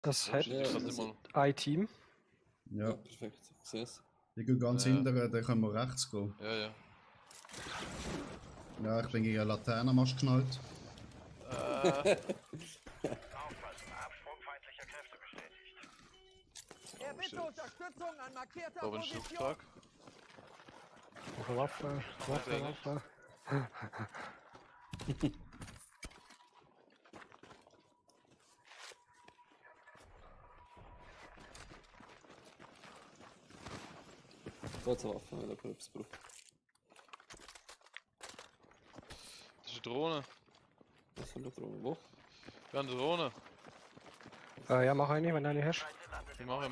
Das hat Ja, das mal. ein Team. Ja, Ja, perfekt. Ich sehe es. die gehen ganz Ja. hinten, dann können wir rechts gehen. Ja, ja. Ja, ich bin gegen einen Laternenmast geschnallt. Aufpassen, Absprung feindlicher Kräfte bestätigt. Er bitte shit. Unterstützung an markierter Da bin ich Position. Schlupftag. Waffe. Kurze Waffe, wenn jemand etwas braucht. Das ist eine Drohne. Was soll da drum? Wo? Wir haben eine Drohne. Ja, mach eine, wenn du eine hast. Ich mache.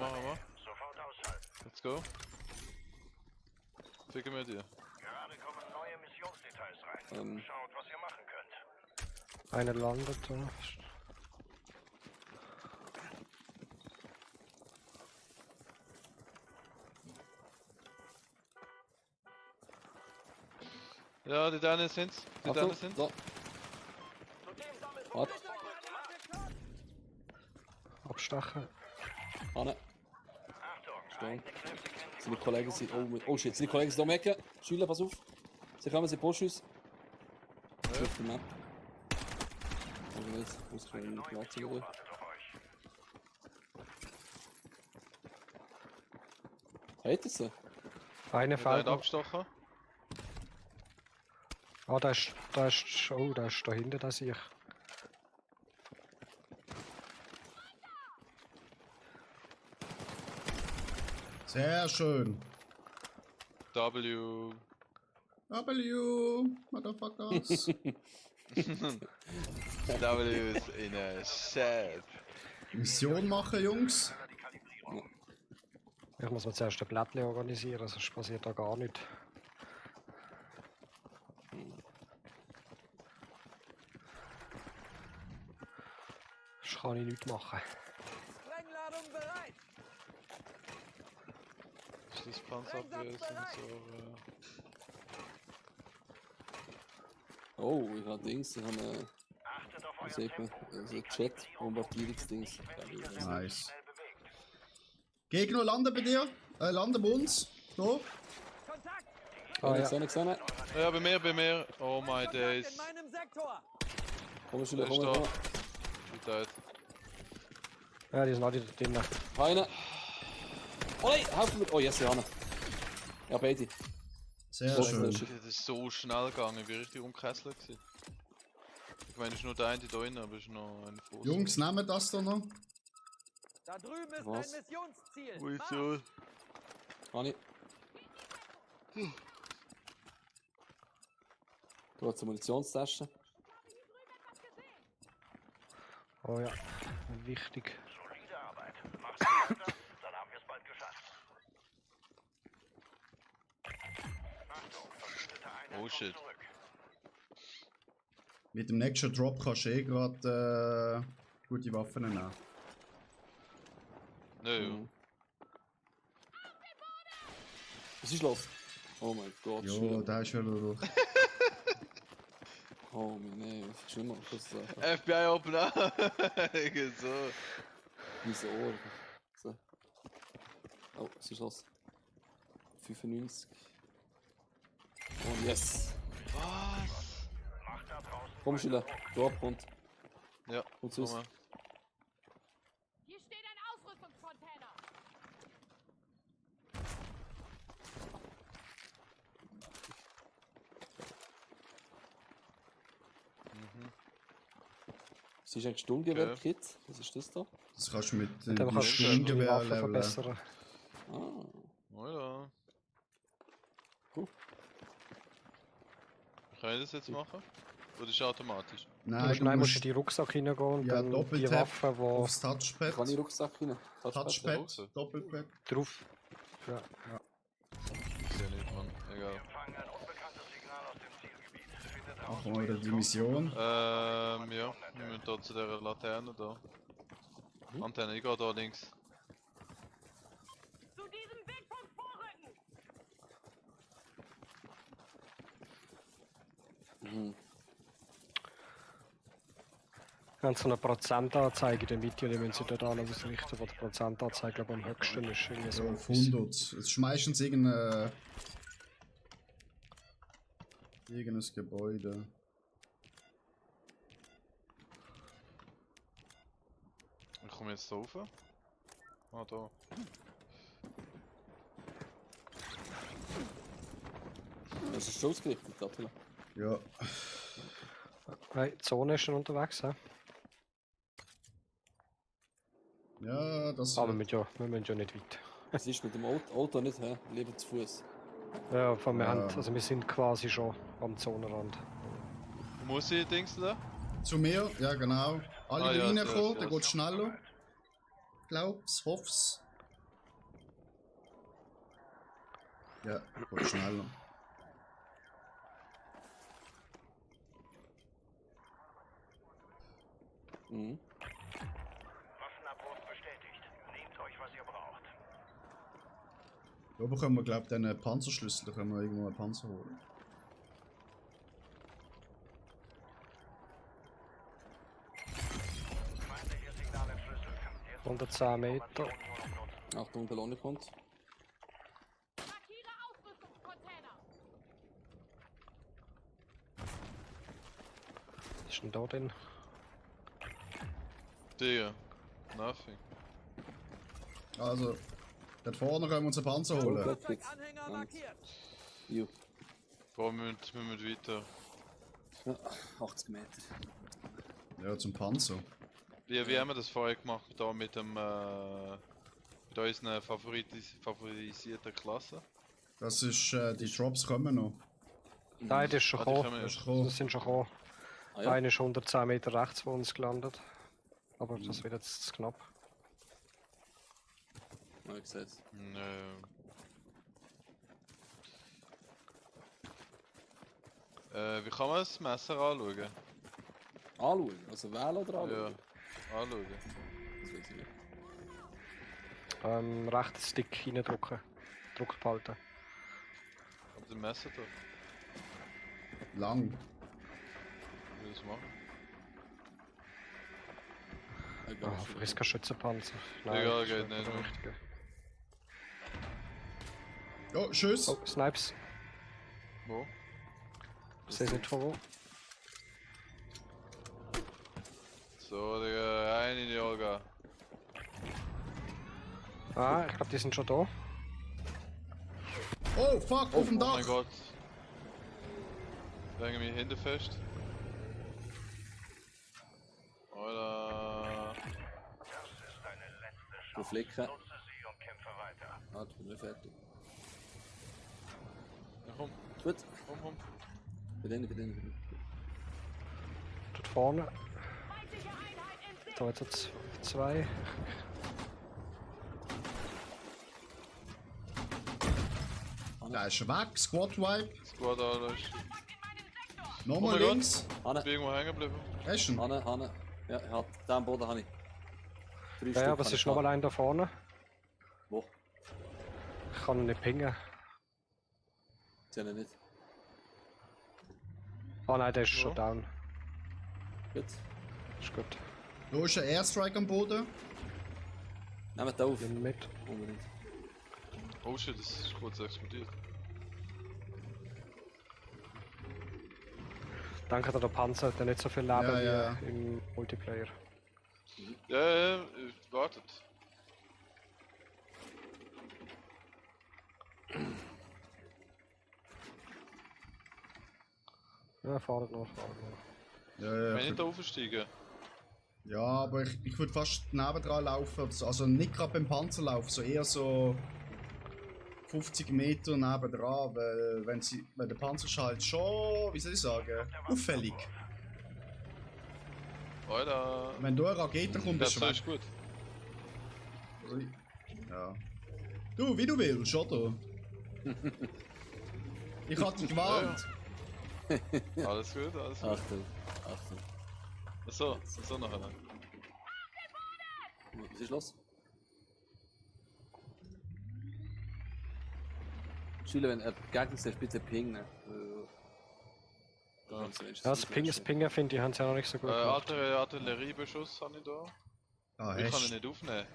Sofort ausschalten. Let's go. Ficke mit dir. Gerade kommen neue Missionsdetails rein. Schaut, was ihr machen könnt. Einer landet da. Ja, die Dänen sind's. Die Dänen sind's. Da. Warte, Abstechen. Hanne. Achtung, Stehen. eigene Kräfte kennen die Seine Kollegen sind. Oh shit, seine Kollegen sind da um die Ecke. Schüler, pass auf. Sie kommen, sie pushen uns. Ja. Auf die Map. Also nicht, muss ich mal neue Platz Mission wieder. wartet auf euch. Hat er sie? Einer Wir werden fällt noch. abgestochen. Ah, da ist da hinten, da sehe ich. Sehr schön. W. W, Motherfuckers. W ist in a Chat. Mission machen, Jungs. Ich muss mir zuerst ein Blättchen organisieren, sonst passiert da gar nichts. Das kann ich nicht machen. Sprengladung bereit. Ist das Panzerabwehrsensor? Oh, ich habe Dings, ich habe eine. Achtet auf Wie euer sieht man? Tempo. Also Chat-Bombardierungsdings. Nice. Schnell bewegt. Gegner landen bei dir. Landen bei uns. Da. Kontakt. Ah, ja. Gesehen? Ja, bei mir. Oh my Kontakt days. in meinem Sektor. Komm, Schüler, Der ist komm, da. komm. Ich tot. Ja, die sind alle da drinnen. Einer. Oh nein, helfen mir. Oh, yes, Jana. Ja, beide. Sehr So, schön. shit. Das ist so schnell gegangen, ich bin richtig umkesselt gewesen. Ich meine, es ist nur der eine da drin, aber es ist noch eine Fuß. Jungs, nehmen das da noch. Da drüben ist Was? ein Missionsziel. Wieso? Hani. Du hast eine Munitionstasche. Oh ja, wichtig. Solide Arbeit. Macht's weiter, dann haben wir es bald geschafft. Achtung, verbündete Einheit Oh, shit. kommt zurück. Mit dem nächsten Drop kannst du gerade gute Waffen nehmen. Nö. Was ist los? Oh mein Gott, Jo, Schüler. da ist wieder durch. Oh mein nee, was ist schlimmer? Das ist einfach FBI open up! So. mein Ohr. So. Oh, was ist los? 95. Oh yes. Was? Macht da draußen Komm, Schüler. Drop kommt. Ja, Und süß. komm mal. Hier steht ein Ausrüstungscontainer. Was ist eigentlich Sturmgewehr-Kit? Was ist das da? Das kannst du mit Dann dem kannst du die Sturmgewehr Waffen leveln. verbessern. Ah, Oh ja. cool. Kann ich das jetzt machen? Oder ist es automatisch? Nein, Nein, musst du in die Rucksack reingehen und ja, dann die Doppeltap Waffen, die aufs Touchpad. Kann ich Rucksack rein? Touchpad, Rucksack. Doppelpad. drauf. Ja. Ich sehe nicht, Mann. Egal. empfangen ein unbekanntes Signal aus dem Zielgebiet. Findet raus, Machen wir wieder die Mission. Ja. Wir müssen da zu der Laterne da. Antenne, ich gehe da links. Zu diesem Wegpunkt vorrücken. Haben so eine Prozentanzeige in der Mitte, die müssen sie dort an ausrichten, wo die Prozentanzeige glaube ich, am höchsten ist. Irgendwie so So, auf etwas. 100. Es ist meistens irgendein Gebäude. Ich komme jetzt da rauf. Ah, da. Das ist schon ausgerichtet, Attila. Ja. Hey, die Zone ist schon unterwegs, hä? Ja, das Aber wir müssen ja nicht weit. Es ist mit dem Auto nicht, hä? Lieber zu Fuß. Ja, von wir, Ja. also wir sind quasi schon am Zonenrand. Wo muss ich Dings da? Zu mir, ja genau. Alle Ah, die ja, reinkommen, das- dann geht es schneller. Glaub's, hoff's. Ja, geht schneller. Mhm. Waffenabruf bestätigt. Nehmt euch, was ihr braucht. Da bekommen wir, glaube ich, den Panzerschlüssel, da können wir irgendwo einen Panzer holen. Feindliche Signal entschlüsselt. Jetzt 110 Meter. nur noch nutzen. Achtung, Ballone kommt. Markiere Ausrüstungscontainer. Was ist denn da drin? Digga. Nothing. Also, dort vorne können wir uns einen Panzer holen. Fahrzeuganhänger markiert. Jo. Boah, wir müssen weiter. Ja, 80 Meter. Ja, zum Panzer. Wie haben wir das vorher gemacht? Da mit dem. Mit unseren favorisierten Klassen? Das ist, die Drops kommen noch. Nein, das ist schon Ah, die gekommen. kommen Das ist erst. gekommen. Das sind schon gekommen. Ah ja. Einer ist 110 Meter rechts von uns gelandet. Aber das wird jetzt zu knapp. Ja, ich seh's. Nö. Wie kann man das Messer anschauen? Anschauen? Also wählen oder Ja, anschauen? anschauen. Das weiß ich nicht. Rechten Stick reindrücken. Druck behalten. Aber das Messer da, Lang. wie will ich das machen? Egal. Ah, vielleicht kein Schützenpanzer. Egal, das ist geht nicht, der ne? richtige. Oh, Schuss! Oh, Snipes. Wo? Ich sehe nicht von wo. So, Digga, rein in die Olga. Ah, ich glaube, die sind schon da. Oh, fuck, auf dem Oh Dach! mein Gott. Hängen mich hinten fest. Alter. Das ist deine letzte Du Chance. Flicken. Nutze sie und kämpfe weiter. Ah, ich bin nicht fertig. Ja, komm, Gut. komm. Bei denen. Dort vorne. Feindliche Einheit in Sicht. Da jetzt zwei. Der ist weg, Squad Wipe. Squad alles. Kontakt in meinen Sektor. Nochmal Oh mein Gott. links. Hanne, Ich bin irgendwo hängen geblieben. Hast du ihn? Hanne. Ja, er hat da am Boden habe ich. 3 Ja, Stück aber es habe ist ich noch mal gehabt. einer da vorne. Wo? Ich kann ihn nicht pingen. Sie haben ihn nicht. Ah nein, der ist schon down. Gut. Ist gut. Da ist ein Airstrike am Boden. Nehmt auf. Nimm mit. Unbedingt. Oh shit, das ist kurz explodiert. Danke, der Panzer hat ja nicht so viel Leben Ja, ja. wie im Multiplayer. Ja, wartet. Ja, fahrt noch. Ja, Wenn ich da aufsteigen. ja, aber ich würde fast nebendran laufen. Also nicht gerade beim Panzerlauf, so eher so 50 Meter nebendran, weil wenn der Panzer ist halt schon, wie soll ich sagen, auffällig. Alter. Wenn da eine Rakete kommt, Das ist schon ist weg. gut. Ui. Ja. Du, wie du willst, oder? Ich hatte dich gewarnt. Alles gut, alles gut. Achtung. So nachher. Was ist los? Schüler, wenn er Gegner ist, bitte pingen. Ja. Das Pingen finde ich, haben sie ja noch nicht so gut gemacht. Artilleriebeschuss habe ich da. Ah, Ich kann ihn hast nicht aufnehmen.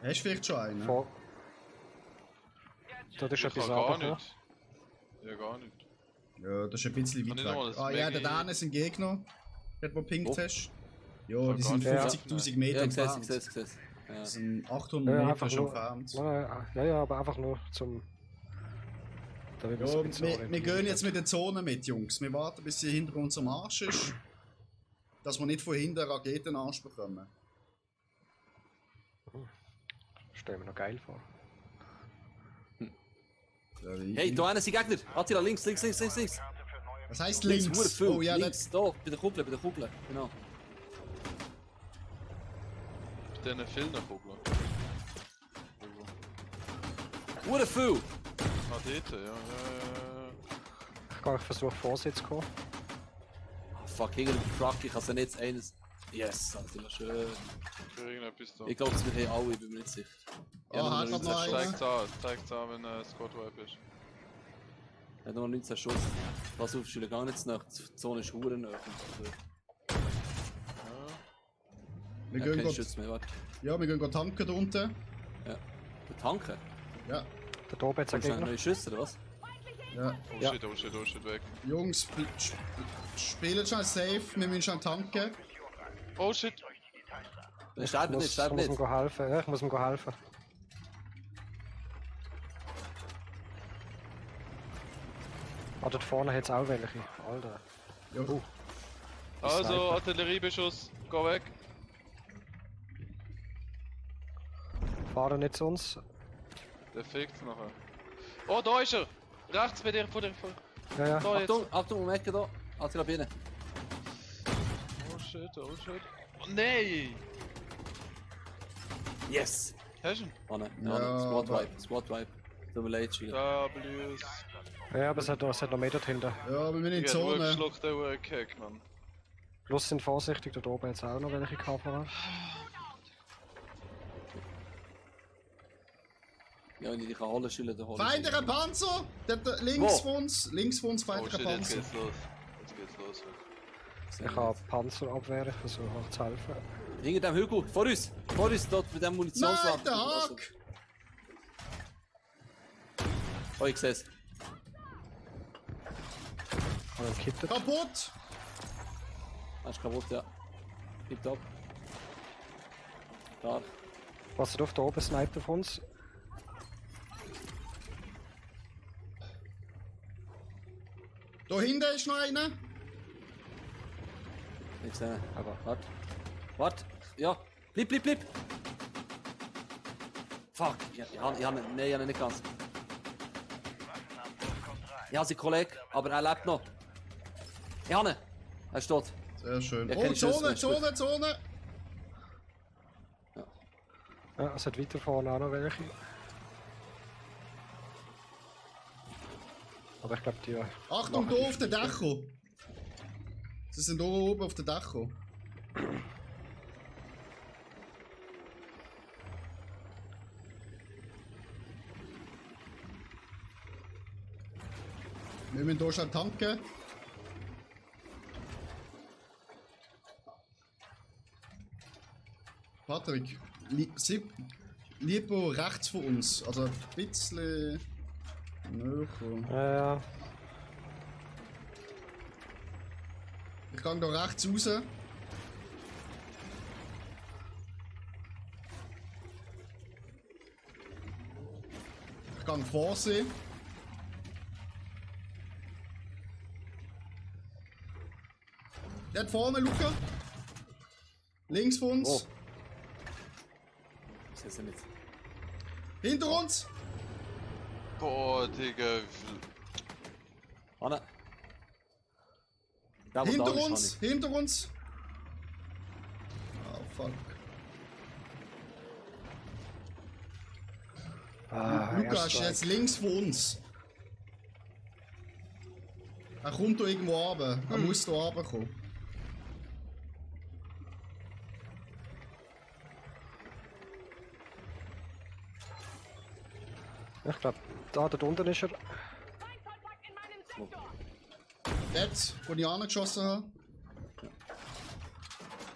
du vielleicht schon einen? Vor. Da ist Ich etwas kann gar runtergekommen. nicht. Ja, gar nicht. Ja, das ist ein bisschen Kann weit ich noch mal weg. das Ah ja, der Maggie- Dane ist ein Gegner. Dort wo pinkt Wo? hast. Ja, Kann die gar sind nicht. 50.000 Meter Ja, ich entfernt. sehe es. Ja. Das sind 800 Ja, Meter einfach schon nur. entfernt. Ja, aber einfach nur zum. Da will man Ja, ein bisschen wir orientieren. gehen jetzt mit der Zone mit, Jungs. Wir warten, bis sie hinter unserem Arsch ist. Dass wir nicht von hinten Raketenarsch bekommen. Stell mir noch geil vor. Ja, wie- Hey, da einer sind Gegner! Attila, links! Was heisst Hure links? viel. Oh ja, links, da, bei der Kugel, genau. Bei diesen Filmkugeln. Hure viel! Ah, dort, ja. Ich versuche Vorsitz zu kommen. Ah, fuck, irgendein Truck, ich kann es nicht eines... Yes, Attila, schön. Für irgendetwas da. Ich glaube, wir haben alle, ich bin mir nicht sicher. Ah, hat er noch einen? Zeigt's an, wenn Squad Wipe ist. Er hat noch 19 Schuss. Pass auf, Schüler, gar nicht zu nah. Die Zone ist hure nah. Wir Ja, gehen kein grad, Schütz mehr, warte. ja, wir gehen grad tanken da unten. Der Tanken? Ja, Der Tobi hat einen Kommst du Gegner. neue Schüsse, oder was? ja. Oh Ja. shit, oh shit, oh shit, weg. Jungs, spielen schon safe, wir müssen schon tanken. Oh shit! Der sterbt nicht, Ich sterbt muss nicht. ihm helfen. Ja, ich muss ihm helfen. Ah, dort vorne hat es auch welche. Alter. Ja, Also, Sniper. Artilleriebeschuss, geh weg. Fahren nicht zu uns. Der fickt's nachher. Oh, da ist er! Rechts bei dir, vor dir, vor. Ja, ja. Da jetzt. Achtung, Achtung, um Ecke da. Attila, binnen. Oh shit, oh shit. Oh nein! Yes! Hast du ihn? Oh nein, Ja, ja, Squad aber- Wipe, Squad Wipe. Tut mir leid, Schüler. W's. Ja, aber es hat noch mehr dort hinten. ja, wir müssen in die Ich hab Zone. durchgeschluckt, der Urkeck, Mann. Plus sind vorsichtig, dort oben jetzt auch noch welche Kamera. Ja, wenn ich dich holen, Schüler, dann hol ich Feindlicher dich. Panzer! Links Wo? von uns, Oh feindlicher shit, jetzt Panzer. geht's los. Jetzt geht's los. Ich kann Panzer abwehren, ich versuche auch zu helfen. Hinter dem Hügel, vor uns, dort mit dem Munitionslager. Nein, der Hack! Oh, ich seh's. Ich habe einen Kitten. Kaputt! Er ist kaputt, ja. Gibt ab. Stark. Passt auf, da oben sniped auf uns. Da hinten ist noch einer. Ich sehe. Aber Wart. Ja. Bleib. Fuck. Ich habe nein, ich habe nicht ganz. Ich habe seinen Kollegen, aber er lebt noch. Ich habe ihn. Er ist tot. Sehr schön. Ja, Oh, keine Schüsse mehr, Zone! ja, es hat weiter vorne auch noch welche. Aber ich glaube, die. Achtung, da auf den Dächer! Sie sind da oben auf den Dächer. Wir müssen hier schon tanken. Patrick, lieber rechts von uns, also ein bisschen näher. Ja, Ich gehe da rechts raus. Ich gehe vor sie. Dort vorne, Luca. Links von uns. Oh. Ich sehe sie nicht. Hinter uns. Boah, Digga. Anne. Der, wo Hinter da ist, uns. Hinter uns. Oh, fuck. Luca ist jetzt links von uns. Er kommt da irgendwo runter. Er muss da runterkommen. ich glaube, da dort unten ist er. Feindkontakt in meinem Sektor. Dort, wo ich angeschossen habe.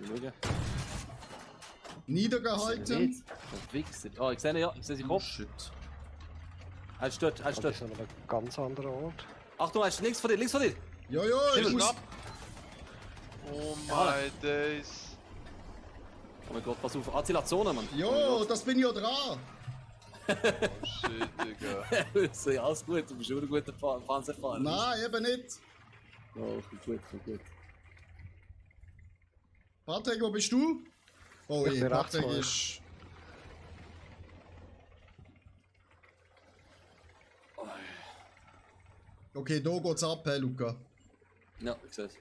Schauen. Niedergehalten. Der Wichser. Ah, ich sehe ihn, ja. Ich sehe seinen Kopf. Shit. Er ist dort, er ist Das dort. ist an einem ganz anderen Ort. Achtung, er ist links von dir, links von dir. Jojo, ich Himmel, muss... Schnapp! Oh my days! Oh mein Gott, pass auf. Azilazone, Mann. Jo, das bin ich ja dran. Oh shit, Digga. So, ja, alles gut, du bist schon ein guter Panzerfahrer. Nein, eben nicht. Oh, gut, gut. Patrick, wo bist du? Oh, Ich bin Patrick rechts, ist... Okay, da geht's ab, hey, Luca. Ja, ich sehe es.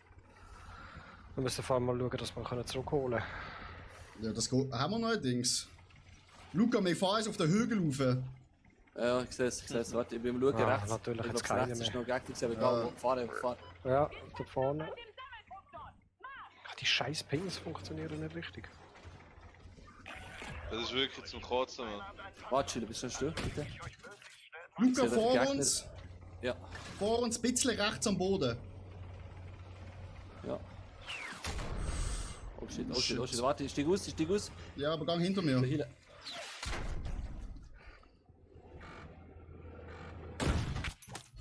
Wir müssen vor allem mal schauen, dass wir zurückholen können. Ja, das geht... Haben wir noch ein Dings? Luca, wir fahren jetzt auf den Hügel rauf. Ja, ich sehe es. Warte, ich bin am Schauen Ah, rechts. natürlich Ich jetzt glaub, keine rechts ist mehr. noch Gegner, aber egal, fahren. Ja, da vorne. Ach, die scheiß Pings funktionieren nicht richtig. Das ist wirklich zum Kotzen, Mann. Warte, Schüler, bist du still, bitte? Luca, sehe den vor Gegner. uns. Ja, Vor uns, ein bisschen rechts am Boden. ja. Oh shit, warte, ich steig aus. Ja, aber gang hinter Der mir. Healer.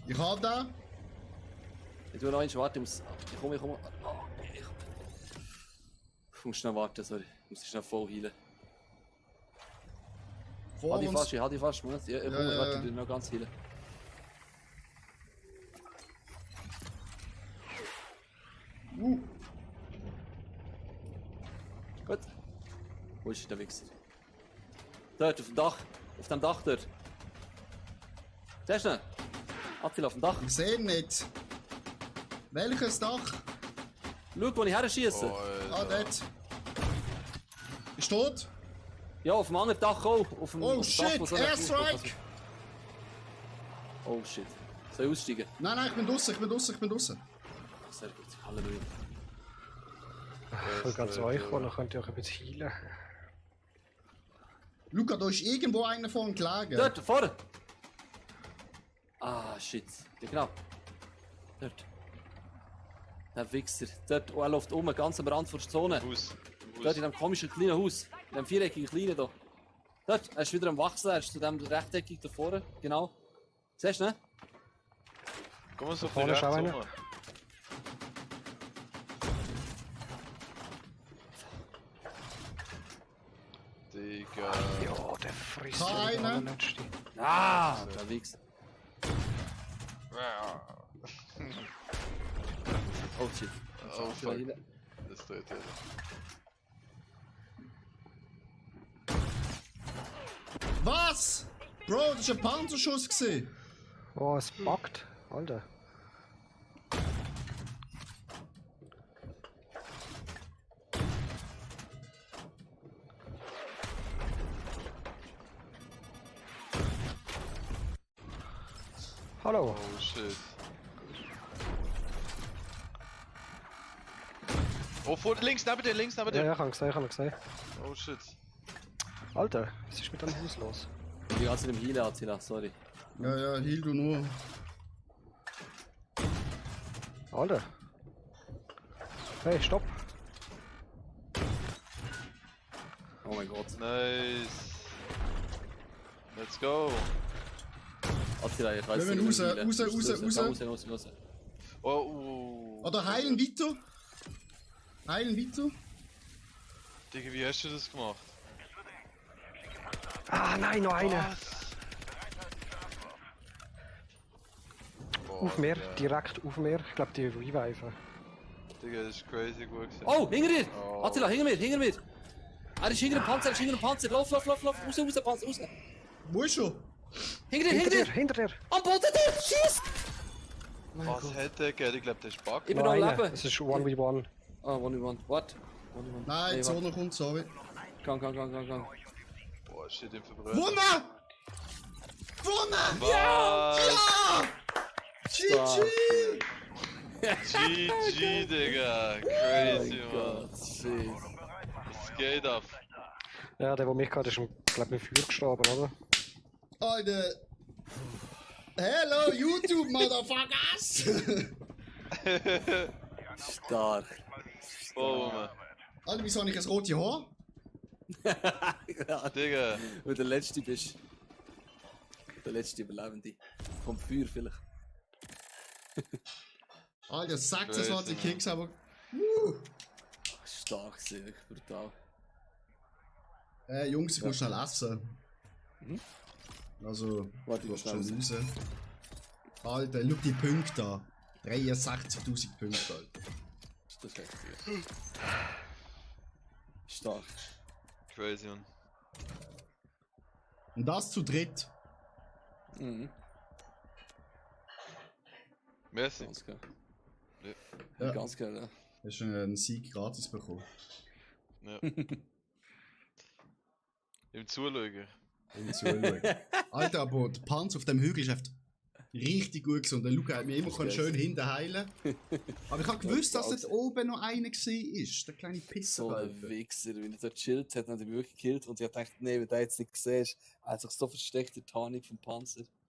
Ich hab da. Ich tu noch eins, warte, ich komme. Oh, ich muss schnell warten, sorry. Ich muss schnell voll healen. Vor Halt uns. dich fast, Moment. Ja, ich Ja. warte, ich will noch ganz healen. Gut. Wo ist der Wichser? Dort, auf dem Dach. Auf dem Dach dort. Siehst du ihn? Attila, auf dem Dach. Ich sehe ihn nicht. Welches Dach? Schau, wo ich her schiesse. Ah, dort. Ist tot? Ja, auf dem anderen Dach auch. Auf dem, Oh auf dem Dach, shit, wo so eine- Airstrike! Oh shit. Soll ich aussteigen? Nein, ich bin draussen. Sehr gut. Halleluja. Ich will ganz euch kommen, dann könnt ihr euch ein bisschen healen. Luca, da ist irgendwo einer vorne gelegen. Dort, vorne! Ah, shit. Ja, genau. Dort. Der Wichser. Dort, oh, er läuft ganz am Rand der Zone. Haus. Dort in dem komischen kleinen Haus. In dem viereckigen kleinen da. Dort, er ist wieder am Wachsen, er ist zu dem rechteckig da vorne. Genau. Siehst du, ne? Komm mal so vorne rechts ist auch einer. rum. Digga. Ja, der frisst Keiner. ja der allerletzte. Ah, der Wichser. Oh shit. Oh fuck. Heile. Das tut jeder. Was? Bro, das war ein Panzerschuss gewesen. Oh, es buggt. Alter. Hallo. Oh shit. Oh, vor, links neben dir. Ja, ich habe gesehen. Oh shit. Alter, was ist mit dem Haus los? Die ganze im Healer, Attila, sorry. Ja, heal du nur. Alter. Hey, stopp. Oh mein Gott. Nice. Let's go. Attila, ich weiß Wir müssen raus. Oh, Oder heilen weiter. Digga, wie hast du das gemacht? Ah, nein, noch einer. Boah, Auf mir, Digga. direkt auf mir. Ich glaube, die reviven. Digga, das ist crazy gut gewesen. Oh, hinter dir! Oh. Attila, hinter mir! Er ist hinter dem Panzer, Lauf, raus, Panzer, raus! Wo ist er? Hinter dir! Hinter dir! Am Boden, der! Schieß! Was hat der gegeben? Ich glaube, der ist Bug. Ich bin noch am Noch einer. Leben! Es ist 1v1. Ah, one. What? Nein, die Zone kommt, sorry. Gang. Boah, shit, im Verbrenner. Wunder! Ja! GG! GG, Digga. Crazy, Oh man. Gott, shit. Was geht ab? Ja, der mich gerade ist, glaube ich, im Feuer gestorben, oder? Alter! Hello, YouTube, Motherfuckers! Stark. Oh, man. Alter, wieso habe ich ein rotes Haar? Ja, Digga. weil du der Letzte bist. Der letzte Überlebende. Vom Feuer vielleicht. Alter, 26 Crazy, Kicks, aber... Stark gewesen, wirklich brutal. Jungs, ich muss schnell essen. Also, Warte, ich du hast muss schon schnell raus. Alter, schau die Punkte an. 63.000 Punkte, Alter. Das ist heftig. Stark. Crazy, man. Und das zu dritt. Mhm. Merci. Ganz geil. Ja. Ja. Ganz geil, ja. Hast du einen Sieg gratis bekommen. Ja. Im Zulöger. Im Zuschauen. Alter, aber der Panzer auf dem Hügel ist echt richtig gut gewesen. Und der Luca hat mir immer geil. schön hinten heilen. Aber ich habe gewusst, dass dort oben noch einer war. Der kleine Pisser. So ein Alter. Wichser, wenn er da chillt hat, hat er mich wirklich gekillt und ich hab gedacht, nee, wenn der jetzt nicht gesehen ist, er hat sich so versteckt, der Tarnik vom Panzer.